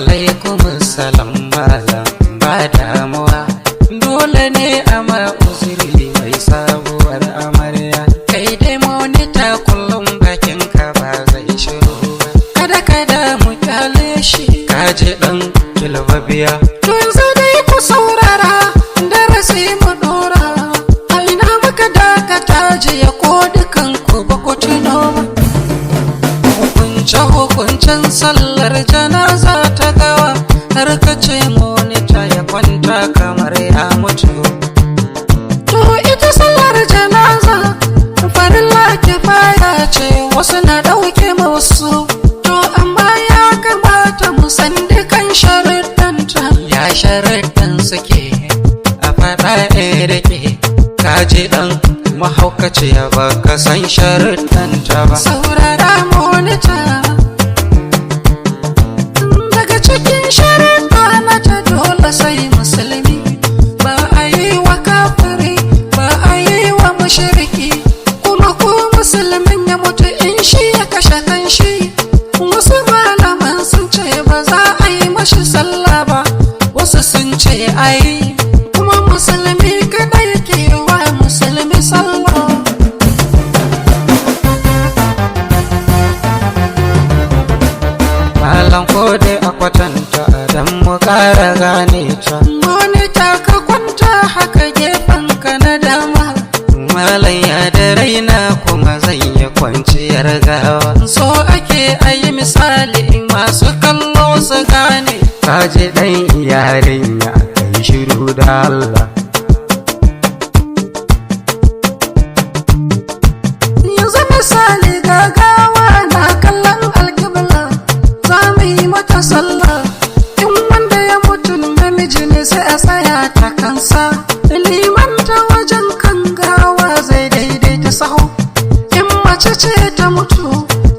Alaikum salam malam, ba damuwa. Dole ne a ma uzuri mai sabuwar amarya. Kai dai monita, kullum bakin ka ba zai shiru ba. Kada ka damu, kyale shi. Ka ji dan kilbabiya. To yanzu dai ku saurara darasi mu dora. A ina muka dakata jiya, ko dukan ku ba ku tuno ba? Hukunce hukuncen sallar janaza ta gawa, har ka ce monita ya kwanta kamar ya mutu. To ita sallar janaza farilla kifaya ce, wasu na ɗauke ma wasu. To amma ya kamata mu san dukan sharuɗanta. Ya sharuɗan suke a faɗa ɗaya da ke? Kaji ɗan mahaukaciya, ba ka san sharuɗanta ba. Saurara monita, daga cikin sharuɗa na ta, dole sai musulmi, ba a yi wa kafiri, ba a yi wa mushriki. Kuma ko musulmin ya mutu, in shi ya kashe kanshi, wasu malaman sun ce ba za a yi mashi sallah ba, wasu sun ce ai. Kuma musulmi kadai ke wa musulmi sallah. Malam, ko dai a kwatanta dan mu ƙara gane ta. Monita, ka kwanta haka gefen ka na dama. Malam, ya da raina kuma zan yi kwanciyar gawa. So ake ayi misali masu kallo su gane. Kaji ɗan yarinya, kai shiru da Allah. Yanzu misali, gagawa na kallon alkibla, za mu yi mata sallah. In wanda ya mutu namiji ne, sai a tsaya ta kansa, liman ta wajen kan gawa zai daidaita sahu. In mace ce ta mutu,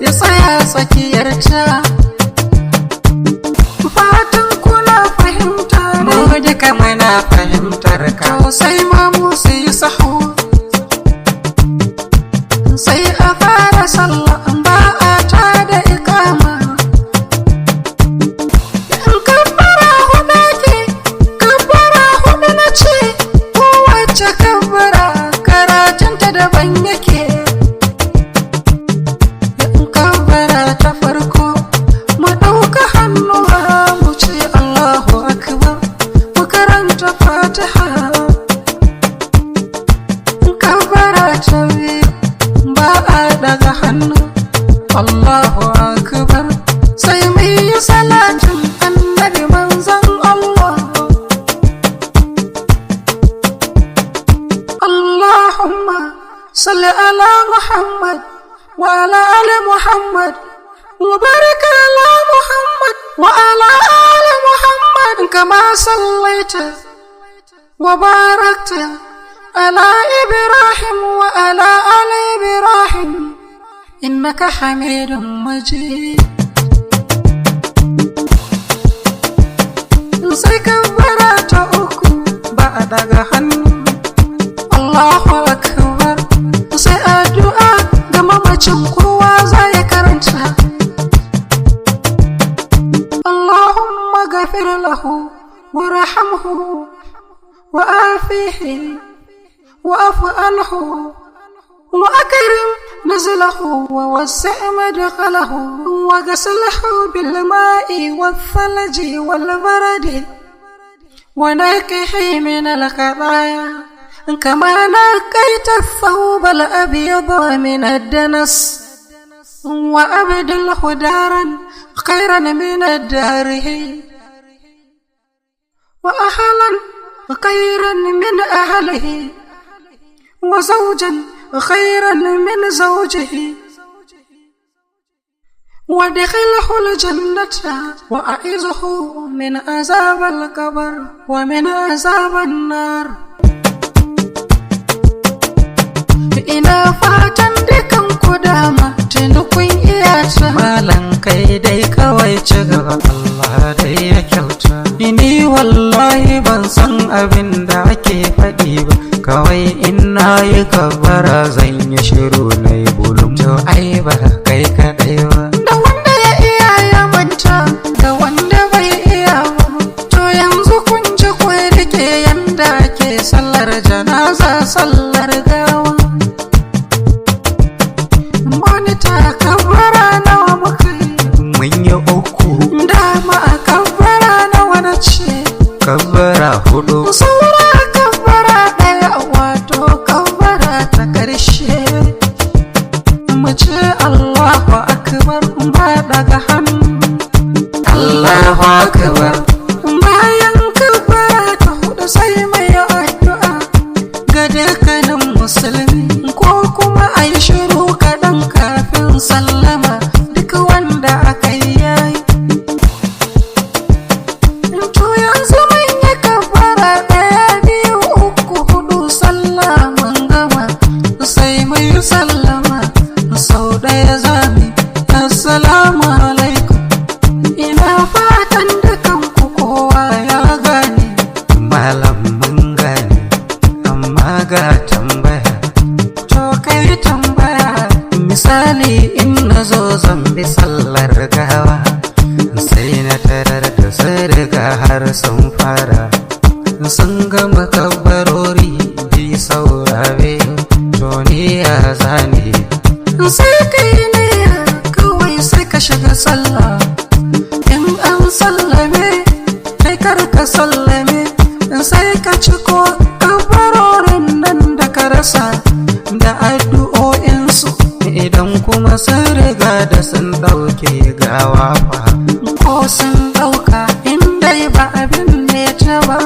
ya tsaya tsakiyarta. Fatan kuna fahimta ne? Mu duka muna fahimtar ka. To sai mamu su yi sahu, sai a fara sallah, ba a ta da ikama. In kabbara hudu ke, kabbara hudu na ce, kowace kabbara karatunta daban yake. In kabbara ta farko, mu ɗauka hannuwa mu ce Allahu akbar, mu karanta Fatiha. In kabbara ta biyu, ba a daga hannu, Allahu akbar, sai mu yi salatin annabi manzon Allah. Allahumma salli ala Muhammad wa ala ali Muhammad wa barik ala Muhammad wa ala ali Muhammad kama sallaita wa barakta ala Ibrahim wa ala ali Ibrahim innaka Hamidum Majid. Sai kabbara ta uku, ba a daga hannu, Allahu akbar, sai addu'a ga mamacin, kowa za ya karanta. Allahumma ghafir lahu warhamhu wa'afihi wa'fu anhu وأكرم نزله ووسع مدخله وغسله بالماء والثلج والبرد ونقه من الخطايا كما نقيت الثوب الأبيض من الدنس، وأبدله دارا خيرا من داره وأهلا خيرا من أهله وزوجا خيرا من زوجه، وادخله الجنة وأعزه من عذاب القبر ومن عذاب النار. Ina fatan dukan ku dama tuni kun iya ta. Malam, kai dai kawai ci gaba, Allah dai ya kyauta. Ni wallahi ban san abin da ake faɗi ba, kawai in na yi kabbara zan yi shiru na yi bulum. To ai ba kai kaɗai ba. Da wanda ya iya ya manta, da wanda bai akbar. Bayan kabbara ta hudu sai mai addu'a ga dukkanin musulmi, ko kuma a yi shiru kaɗan kafin sallama, duk wanda aka yi yayi. To yanzu mun yi kabbara ɗaya, biyu, uku, hudu, sallah mun gama, sai mu yi sallama sau ɗaya zami, assalamu alaikum. Ina fatan dukan ku kowa ya gane. Malam, mun gane, amma ga tambaya. To kai tambaya. Misali, in na zo zan bi sallar gawa, sai na tarar da sun riga har sun fara, sun gama kabbarori bi saurabe, to ni ya zane? Sai kai ne kawai sai ka shiga sallah. In an sallame, kai kar ka sallame, sai ka ciko kabbarorin nan da ka rasa da addu'o'insu. Idan kuma sun riga da sun ɗauke gawa fa? Ko sun ɗauka, in dai ba abin ne ta ba,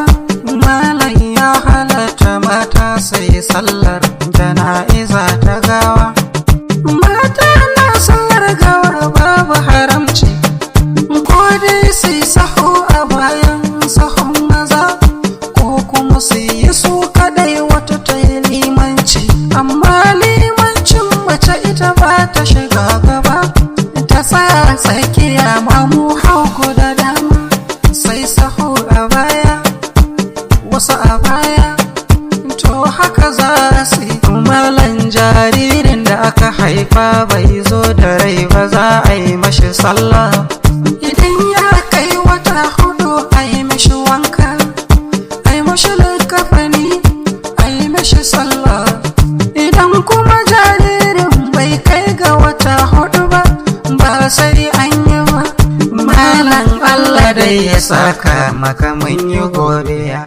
malam, ya halatta mata sai sallar jana'iza ta gawa. Mata na sallar gawa, babu haramci, ko dai su yi sahu a bayan sahun maza, ko kuma su yi su kadai, wata ta yi limanci. Amma limancin mace, ita ba ta shiga gaba, ta tsaya tsakiya, mamu hagu da dama, sai sahu a baya, wasu a baya, to haka za su yi. Malam, jaririn da aka haifa bai zo da rai ba, za a yi mashi sallah? Idan ya kai wata 4, a yi mashi wanka, a yi mashi likafani, a yi mashi sallah. Idan kuma jaririn bai kai ga wata 4 ba, ba sai an yi ba. Malam, Allah dai ya saka maka, mun yi godiya.